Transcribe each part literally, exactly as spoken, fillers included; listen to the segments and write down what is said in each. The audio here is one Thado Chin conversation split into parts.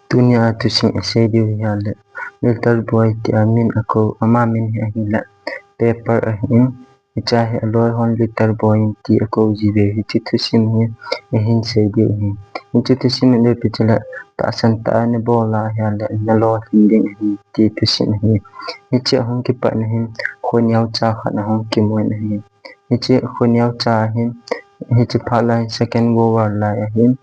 Tunia thusim isei diu hi ahile, Little Boy tia min akou, ama min hi ahile Pepper ahin, hiche hi aloi hon Little Boy in ti akou jiuve. Hiche thusim hi ihin sei diu ahi. Hiche thusim hi ipi chule, tahsan tah a nabol a ahile nalolhin ding ahi ti thusim ahi. Hiche ahung kipatna hin, khoneocha khat ahung kimun ahi. Hiche khoneocha hin, hiche phat lai Second World War lai ahin,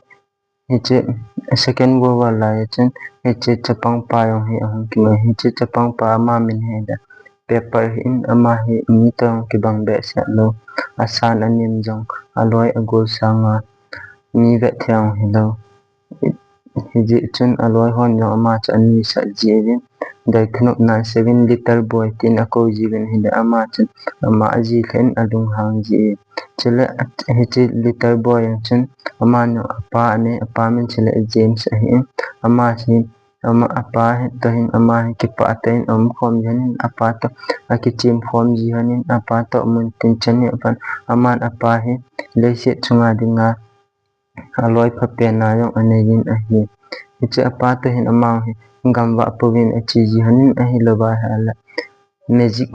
hiche Second World War lai a chun, hiche chapangpa jong hi ahung kimu. Hiche chapangpa ama min hi ahile Pepper ahin, ama hi mi toh jong kibang behseh lou, asan anem jong, aloi agol sanga mi vetthei jong hilou. Hijeh chun aloi hon jong ama chu anuisat jiuvin, dei thanopna seven Little Boy tin akou jiuvin ahile, ama chun ama aji lheh in alunghang ji e. Chule hiche Little Boy jong chun, ama jong apa anei, apa min chule James ahin, ama hi, ama apa hi toh hin ama hi kipah tah in aumkhom ji lhonin, apa toh akichem khom ji lhonin, apa toh mun tin chan hi apan, aman apa hi leiset chunga dinga aloi phapen a jong aneiyin ahi. Hiche apa toh hin ama hi gamvah pouvin ache ji lhonin, ahilouva ahile magic,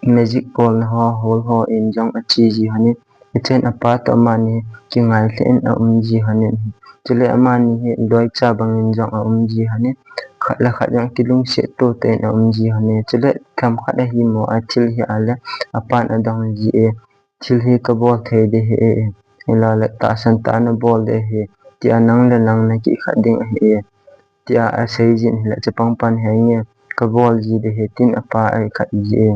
magic bolna ho, hol ho in jong ache ji lhonin. Hichun apa toh amani kingai lheh in aum ji lhonin ahi. Chule amani hi loicha bangin jong aum ji lhonin, khat le khat jong kilungset to tah in aum ji lhonin. Chule themkhat ahimo a thil hi ahile apan adong ji e. Thil hi kabol thei ding ahi e, hilale tahsan tah a nabol ding ahi, tia nang le nang nakikhat ding ahi e, tia asei jin ahile, chapangpan, henge, kabol ji ding ahi, tin apa akikhat ji e.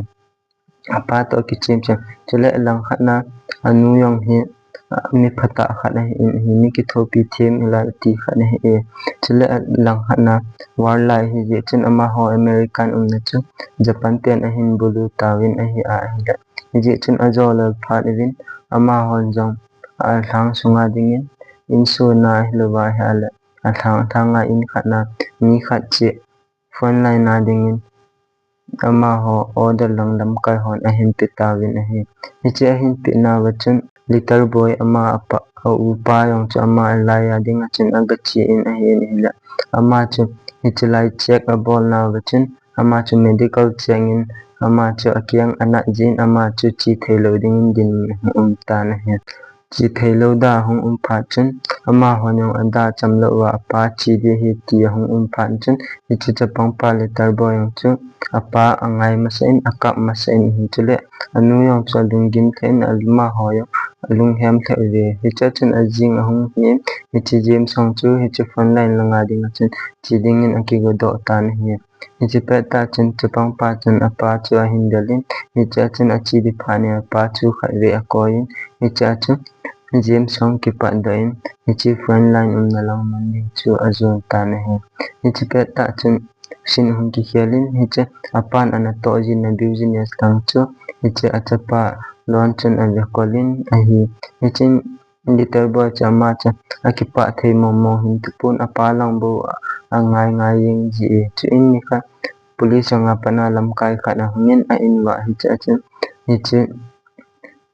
Apa toh akichem chem. Chule alangkhat na, anu jong hi, a, mi phatah khat ahin, ahi, mi kithopi them, hilai ti khat ahi e. Chule alangkhat na, war lai ahi jeh chun amaho American umna chu Japan ten ahin bulu tauvin ahi a, ahile. Hijeh chun ajolel phat uvin, amahon jong alhang sunga dingin, insung a ahilouva ahile, alhang, alhang a in khat na, mi khat cheh, front line a dingin, amaho order lang lamkai hon ahin pe tauvin ahi. Hiche ahin peh nauva chun, Little Boy ama apa, a upa jong chu ama alai a dinga chun agache in ahin ahile, ama chu hiche lai check abol nauva chun, ama chu medical check in, ama chu akeng anat jin, ama chu che thei lou dingin dinmun aum tan ahi. Che thei lou da ahung um phat chun, amahon jong ada cham lou uva apa che ding ahi ti ahung um phat chun, hiche chapangpa Little Boy jong chu apa angai masa in, akap masa in ahi. Chule anu jong chu alunggim lheh in, amaho jong alunghem lheh uve. Hichea chun ajing ahung hi in, hiche James jong chu hiche front line langa dinga chun che dingin akigodoh tan ahi. Hiche pettah chun chapangpa chun apa chu ahin del in, hichea chun ache ding phat in apa chu khatvei akoi in, hichea chun James jong kipatdoh in, hiche front line umna lang mun ding chu ajon tan ahi. Hiche pettah chun scene ahung kikhel in, hiche apan anatoh jin a business lang chu, hiche achapa lon chun avekol in ahi. Hichun Little Boy chu ama chu akipah thei mong mong hinte pon, apa lang bou angai ngai jeng ji e. Chuin nikhat police jong a pat a lamkai khat ahung in a in uva hichea chun, hiche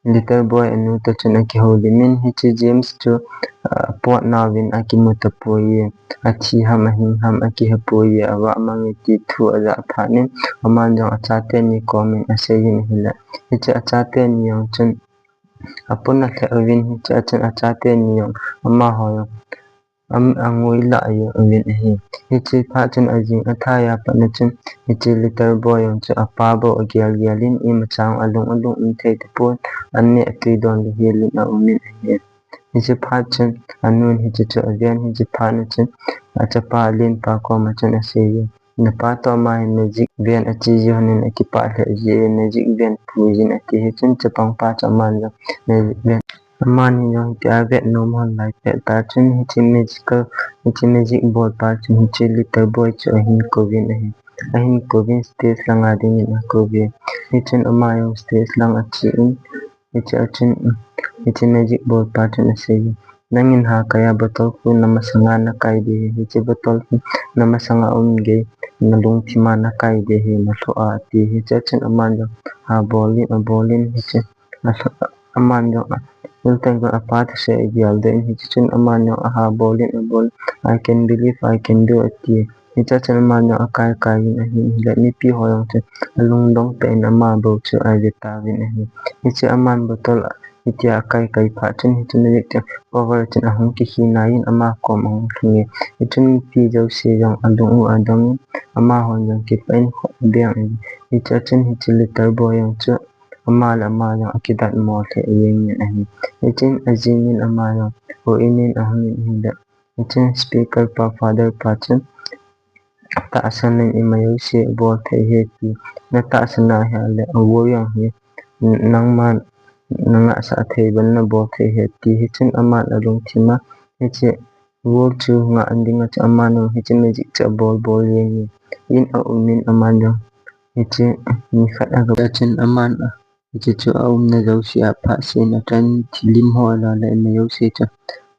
Little Boy anu toh chun akihoulim in, hiche James chu, ah, apot nauvin akimu tapoi e, athi ham ahing ham akihe poi e, avah mang e ti thu ajah phat in, aman jong achateni kom in asei in ahile, hiche achateni jong chun apona lheh uvin, hichea chun achateni jong amaho jong am, angoi lah uvin ahi. Hiche phat chun ajing athai a pat na chun, hiche Little Boy jong chu apa bou agel gel in, imacha alung alung um thei tapon, an neh tui don le hel in aum in ahi. Hiche phat chun anun hiche chu aven, hiche phat na chun achapa alenpa koma chun asei e, napa toh ama hi magic ven ache ji lhonin akipah lheh ji e, magic ven pui jin ati. Hichun chapangpa chu aman jong magic ven, amani jong hitia vet nom lhon lai pettah chun hiche magical, hiche magic bolpa chun hiche Little Boy chu ahin kouvin ahi. Ahin kouvin stage langa dingin akouve. Hichun ama jong stage lang ache in, hichea chun, hiche magic bolpa chun asei e, nangin hakai a bottle khu namasanga nakai ding ahi, hiche bottle khu namasanga um gei, nalungthim a nakai ding ahi, nalhoh a ati. Hichea chun aman jong abol in, abol in, hiche alhoh, aman jong a, Hilton jong apa thusei a agel doh in, hiche chun aman jong aha bol in abol, "I can believe, I can do," ati. Hiche chun aman jong akai kai in ahin, ahile mipi ho jong chun alungdong tah in ama bou chu avet tauvin ahi. Hiche aman bottle hitia akai kai phat chun, hiche magic chu power chun ahung kikhin in ama kom ahung lhung e. Hichun mipi jouse jong alung u adong in, amahon jong kipah in khut abeng in. Hiche chun hiche little boy jong chu ama le ama jong akidat mo lheh jeng in ahi. Hichun ajing in ama jong houin in ahung in ahile, hichun speaker pa, father pa chun, "Tahsan in ima jouse bol thei ahi ti, natahsan ahile a world jong hi nangman nangahsah thei bang nabol thei ahi," ati. Hichun aman alungthim a, hiche world chu ngah ding a chu aman jong hiche magic chu abol bol jeng in, in aum in aman jong hiche nikhat aga chun aman a, hiche chu aumna jouse a phatseh in atah in thil lim ho ala le ima jouse chu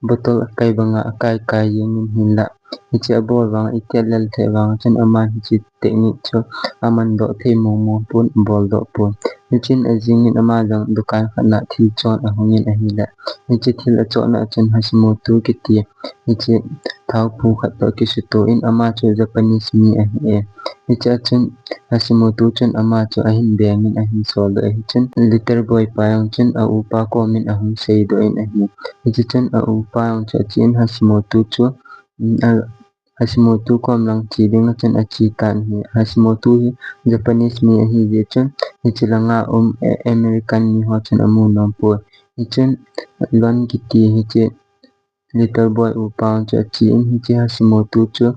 bottle akai banga akai kai jeng in hinla. Hiche abol vang, itia lel thei vang chun aman hiche technique chu aman doh thei mong mong pon, abol doh pon. Hichun ajing in ama jong dukan khat na thil chon ahung in ahile, hiche thil achon a chun Hashimoto kiti hiche thaopu khat toh kisuto in, ama chu Japanese mi ahi e. Hiche a chun Hashimoto chun ama chu ahin beng in ahin sol doh e. Hichun little boy pa jong chun a upa kom in ahung sei doh in ahi. Hiche chun a upa jong chu ache in Hashimoto chu, mm, a, Hashimoto kom lang che ding a chun ache tan ahi. Hashimoto hi Japanese mi ahi jeh chun hiche langa um, eh, American mi ho chun amu nom poi. Hichun Lon kiti hiche little boy upa chu ache in, hiche Hashimoto chu,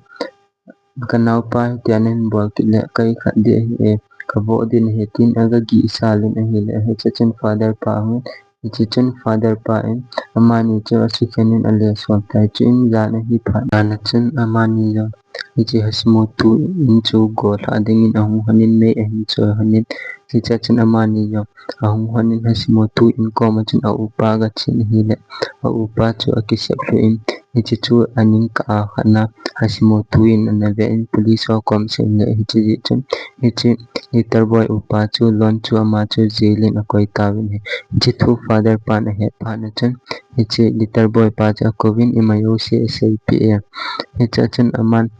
"Ka naopa hitia nahin bol kit le ka ikhat ding ahi e, ka voh ding ahi," tin aga gihsal in ahile, hiche a chun father pa ahung in, hiche chun father pa in amani chu asukhen in alesol tai. Chuin jan ahi phat na chun amani jong hiche Hashimoto in chu gollhah ding in ahung hon in mei ahin choi hon in, hiche a chun amani jong ahung hon in Hashimoto in kom a chun a upa aga chen ahile, a upa chu akisep lhu in, hiche chu aning kah a khat na Hashimoto in ana ve in police ho kom asei in le, hiche jeh chun hiche little boy upa chu Lon chu ama chu jail in akoi tauvin ahi. Hiche thu father pan ahet phat na chun hiche little boy pa chu akouvin ima jouse aseipeh e. Hiche a chun aman,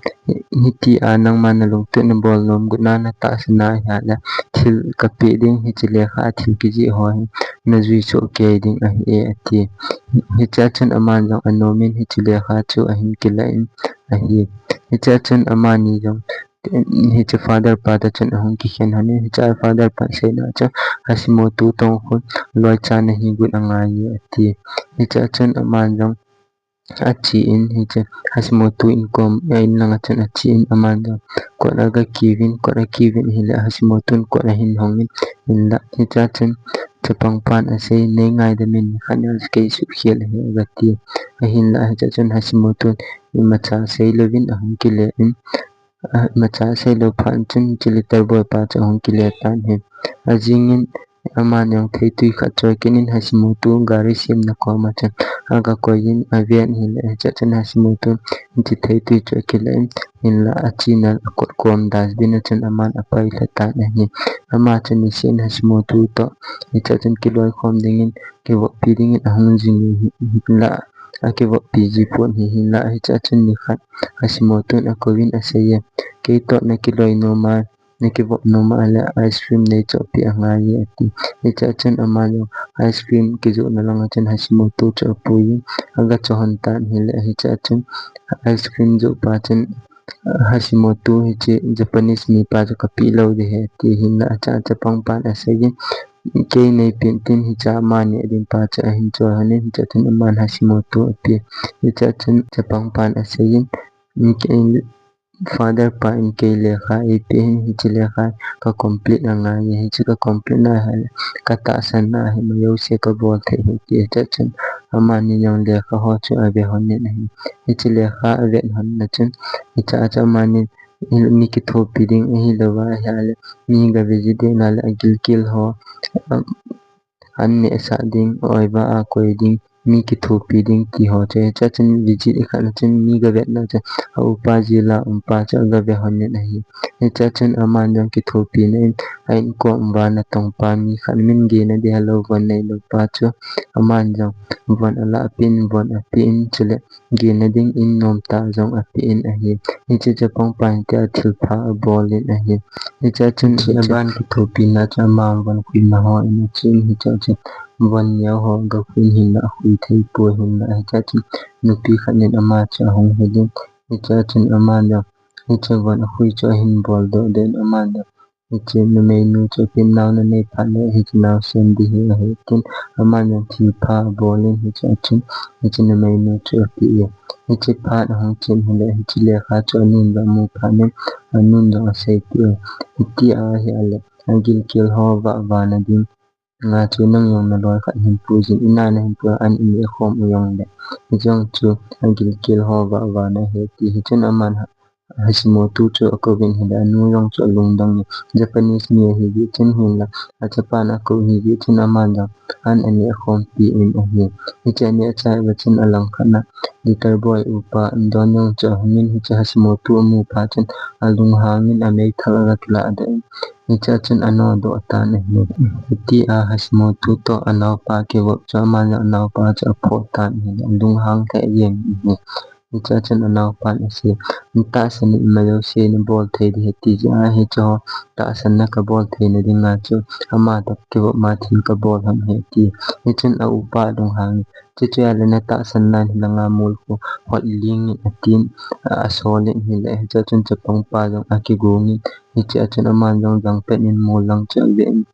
"Hitia nangman nalungtup nabol nom got na natahsan ahile thil kapeh ding, hiche lekha a thil kijih ho hi najui soh kei ding ahi e," ati. Hiche a chun aman jong anom in hiche lekha chu ahin kila in ahi. Hiche a chun amani jong hiche father pa toh chun ahung kikhen hon in, hiche a father pan aseina chu Hashimoto toh khu loicha nahi got angai e ati. Hiche a chun aman jong ache in, hiche Hashimoto in kom, a in langa chun ache in, aman jong kot aga kiuvin, kot akiuvin ahile Hashimoto in kot ahin hong in, hinla hiche a chun chapang pan asei, "Nei ngaidam in, nikhat ni kei suhkhel ahi," aga ti. Ahinla hiche a chun Hashimoto in imacha asei louvin ahung kile in, a, imacha asei lou phat chun hiche little boy pa chu ahung kile tan ahi. Ajing in aman jong theitui khat choi kit in Hashimoto gari semna kom a chun aga koi in aven ahile, hiche a chun Hashimoto in hiche theitui chu akile in, hinla achena akot kom dustbin a chun aman apai lha tan ahi. Ama chun niseh in Hashimoto toh hiche a chun kiloikhom ding in, kivoppi ding in ahung jing in ahi, hinla akivoppi ji pon ahi, hinla hiche a chun nikhat Hashimoto in akouvin asei e, "Kei toh nakiloi nom a, nakivop nom a ahile ice cream neichohpeh angai e," ati. Hiche a chun aman jong ice cream kijohna langa chun Hashimoto chu apui in aga choh hon tan ahile, hiche a chun ice cream joh pa chun Hashimoto hiche Japanese mi pa chu kapeh lou ding ahi ati, hinla acha, chapang pan asei in, "Kei neipeh in," tin hiche a amani ading pa chu ahin choi hon in, hiche a chun aman Hashimoto ape. Hiche a chun chapang pan asei in, "Father pa in kei lekha eipeh in, hiche lekha ka complete angai e, hiche ka complete na ahile katahsan na hi ima jouse kabol thei ahi," ati. Hiche a chun amani jong lekha ho chu ave hon in ahi. Hiche lekha avet hon na chun hiche a chun amani mi kithopi ding ahilouva ahile, mi ga visit ding na le agilkel ho, um, an nehsah ding, oiva a koi ding, mi kithopi ding ti ho chu. Hichea chun visit ikhat na chun mi gavetna chu a upa jail a umpa chu agave hon in ahi. Hichea chun aman jong kithopina in a inkom uva natongpa mi khat min gena ding helou von neilou pa chu aman jong von alahpeh in, von apeh in chule gena ding in nomtah jong apeh in ahi. Hiche chapangpa hin tia thilpha abol in ahi. Hichea chun aban kithopina chu ama von khuina ho in achen, hichea chun von neo ho gakhui in hinla akhui thei poi hinla, hichea chun nupi khat in ama chu ahung hil in, hichea chun aman jong hiche von akhui chu ahin boldoh den aman jong hiche numeinu chu apen, nao nanei phat le hiche naosen ding hi ahi tin, aman jong thilpha abol in hichea chun hiche numeinu chu apeh e. Hiche phat ahung chen hile hiche lekha chu anun jong amu phat in anun jong aseipeh e. Hitia ahile agilkel ho vahvana ding nga chu nang jong naloi khat hin pu jin, ina nahin pu an in ekhom u jongle, hijong chu agilkel ho vahvana ahi ti. Hichun aman Hashimoto chu akouvin hile anu jong chu alungdong in, Japanese mi ahiuve chun hinla achapan akou ahiuve chun aman jong an aneh khompi in ahi. Hiche aneh achai uva chun alangkhat na little boy upa Don jong chu ahungin, hiche Hashimoto amu phat chun alunghangin ameithal agakilah doh in, hichea chun anodoh tan ahi. Hitia Hashimoto toh anaopa kivop chu aman jong anaopa chu aphoh tan ahile alunghang lheh jeng in ahi. Hichea chun anaopan asei, natahsan in ima jouse nabol thei ding ahi, ti jeh a hiche ho tahsanna kabol theina dinga chu ama toh kivop ma thil kabol ham ahi, ati. Hichun a upa alunghang in, chuche a le natahsanna in hilanga mol khu hot ling in, atin, asol in ahile, hichea chun chapangpa jong akigong in, hichea chun aman jong jangpet in mol lang chu ave in,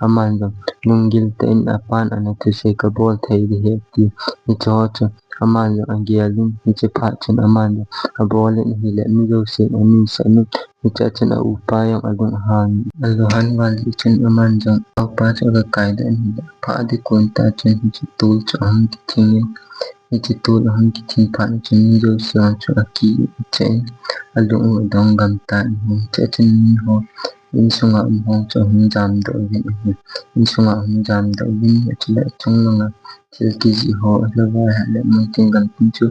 aman jong lunggil tah in apan ana thusei, kabol thei ding ahi, ati. Hiche ho chu aman jong agel in, hiche phat chun aman jong abol in ahile, mi jousen anuisan in, hichea chun a upa jong alunghang in, alunghang val jeh chun aman jong a upa chu agakaidoh in ahile, aphah ding kon tah chun hiche tol chu ahung kithing in, hiche tol ahung kithing phat chun mi jouse jong chu aki in ache in, alung u adong gam tan ahi. Hichea chun miho insunga um ho chu ahung jamdoh uvin ahi. Insunga ahung jamdoh uvin, chule chunglanga thil kijih ho ahilouva ahile, muntin gamtin chu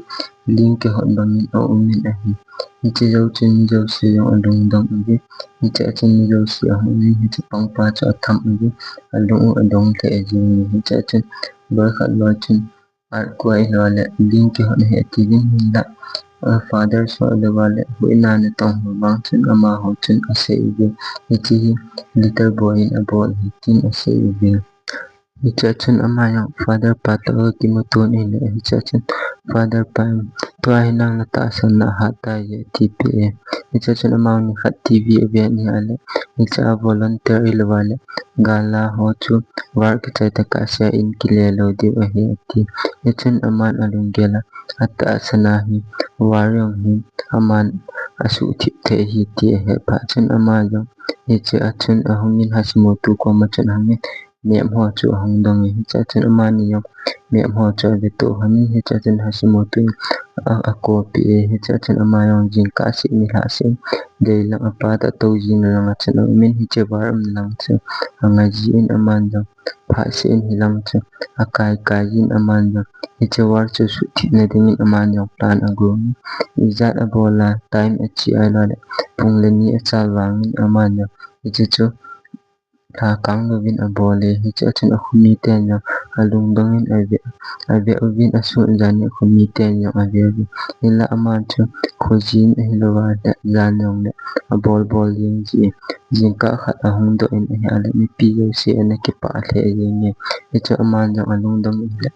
ling kihot bangin aum in ahi. Hiche jou chun mi jouse jong alungdong uve. Hichea chun mi jouse ahung in, hiche pangpa chu atham uve. Alung u adong lheh jeng e. Hichea chun loi khat loi chun, Art kua ahilou le ling kihot ahi atiuvin, hinla father ho ahilouva le huhhingna natong ho vang chun amaho chun asei uve. Hiche hi little boy in abol ahi tin asei uve. Hichea chun ama jong father pa toh akimuto in ahile, hichea chun father pa in, tua hi nang natahsanna ahat tai e, atipeh e. Hichea chun ama nikhat TV ave in ahile, hichea volunteer ahilouva le gala ho chu war kichai tah a kasei in kile lou diu ahi, ati. Hichun aman alunggel a, atahsan a hi war jong hi aman asuhthip thei ahi ti ahet phat chun ama jong hichea chun ahungin, Hashimoto koma chun ahungin map ho chu ahung dong in, hichea chun amani jong map ho chu aveto hon in, hichea chun Hashimoto in a, acopy e. Hichea chun ama jong jingkah seh nilhah seh in deilang apa toh atoujin langa chun aumin, hiche war umna lang chu anga jin aman jong phatseh in hilang chu akai kai jin aman jong hiche war chu suhthipna dingin aman jong plan agong in, ijat abol a time ache ahilou le pung le ni achal vangin aman jong hiche chu lhakang louvin abol e. Hichea chun akhomiten jong alungdong in ave, ave uvin, asun jan in akhomiten jong ave uvin. Hinla aman chu khojin ahilouva le jan jongle abol bol jeng ji e. Jingkah khat ahung doh in ahile mipi jouse ana kipah lheh jeng e. Hichu aman jong alungdong in ahile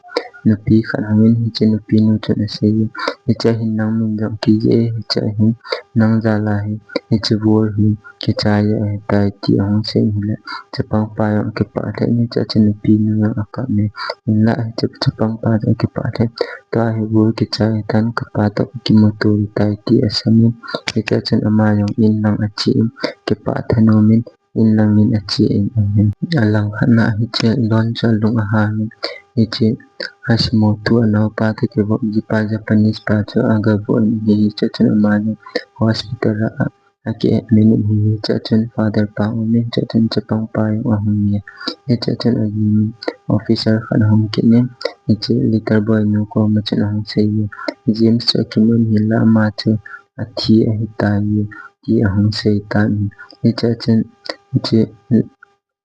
nupi khat ahungin, hiche nupi nu chun asei e, hichea hin nang min jong kijih e, hichea hin nang jal a hi hiche bol hi kichai ahitai ti ahung sei in ahile, chapangpa jong akipah lheh in, hichea chun nupi nu jong akap e. Hinla hiche chapangpa jong akipah lheh in, tua hi bol kichai ahitan, kapa toh kakimuto tai ti asam in, hichea chun ama jong in lang ache in, kipah thanom in, in lang in ache in ahi. Alangkhat na hiche Don chu alung ahang in, hiche Hashimoto anaopa toh kivop jipa Japanese pa chu agavoh in ahi. Hichea chun ama jong hospital a aki admit in ahi. Hichea chun father pa aumin, hichea chun chapang pa jong ahung in ahi. Hichea chun ajingin officer khat ahung kit in, hiche little boy nu koma chun ahung seiye, James chu akimun hinla ama chu athi ahitai, ti ahung seitan ahi. Hichea chun hiche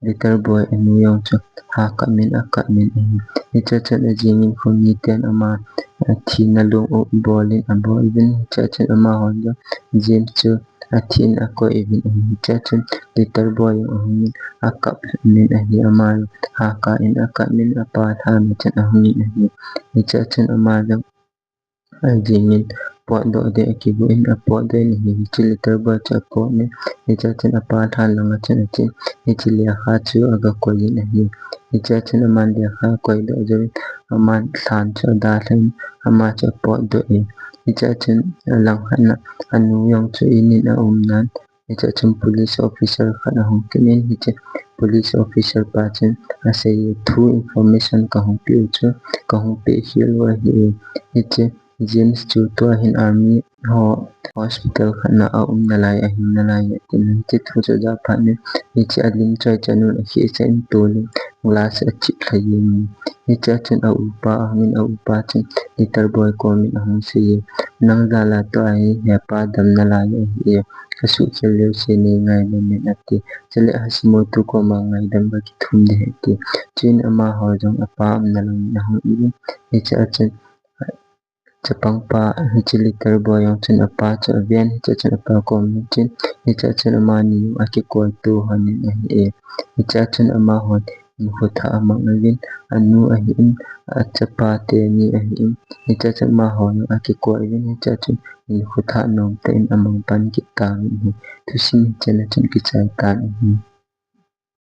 little boy anu jong chu akap in, akap in ahi. Hichea chun ajingin khomiten ama athina lung u bolin abol uvin, hichea chun amaho jong James chu athin akoi uvin ahi. Hichea chun little boy jong ahungin akap in ahi, ama jong akap in, akap in apa lhan a chun ahungin ahi. Hichea chun ama jong ajingin potdoh ding akigon, apotdoh in ahi. Hiche little boy chu apot in, hichea chun apa lhan langa chun achen, hiche lekha chu aga koiyin ahi. Hichea chun aman lekha akoidoh jouvin, aman lhan chu adalhan, ama chu apotdoh in. Hichea chun alangkhat a anu jong chu in in aumnan, hichea chun police officer khat ahung kit in, hiche police officer pa chun aseiye, thu information kahung peh u chu, kahung peh khel u ahi. Hiche James chu tua hin army ho hospital khat na aum nalai, ahing nalai ahi, tin hiche thu chu ajah phat in, hiche alim choi chanun akhichah in tolin glass achip lha jengin. Hichea chun aupa ahungin, aupa chun little boy komin ahung seiye, nang jal a tua hi hepa dam nalai ahi, kasuhkhel leu se nei ngaidam in ati. Chule Hashimoto koma ngaidam kakithum ding ahi ati. Chuin amaho jong apa umna langin ahung uvin, hichea chun chapang pa, hiche little boy jong chun apa chu aven, hichea chun apa koma chun, hichea chun amani jong akikoi to lhonin ahi. Hichea chun amahon hinkho thah amang uvin, anu ahin, achapa teni ahin, hichea chun amaho jong akikoi uvin, hichea chun hinkho thah nomtah in amang pan kit tauvin ahi. Thusim hichea chun kichai tan ahi.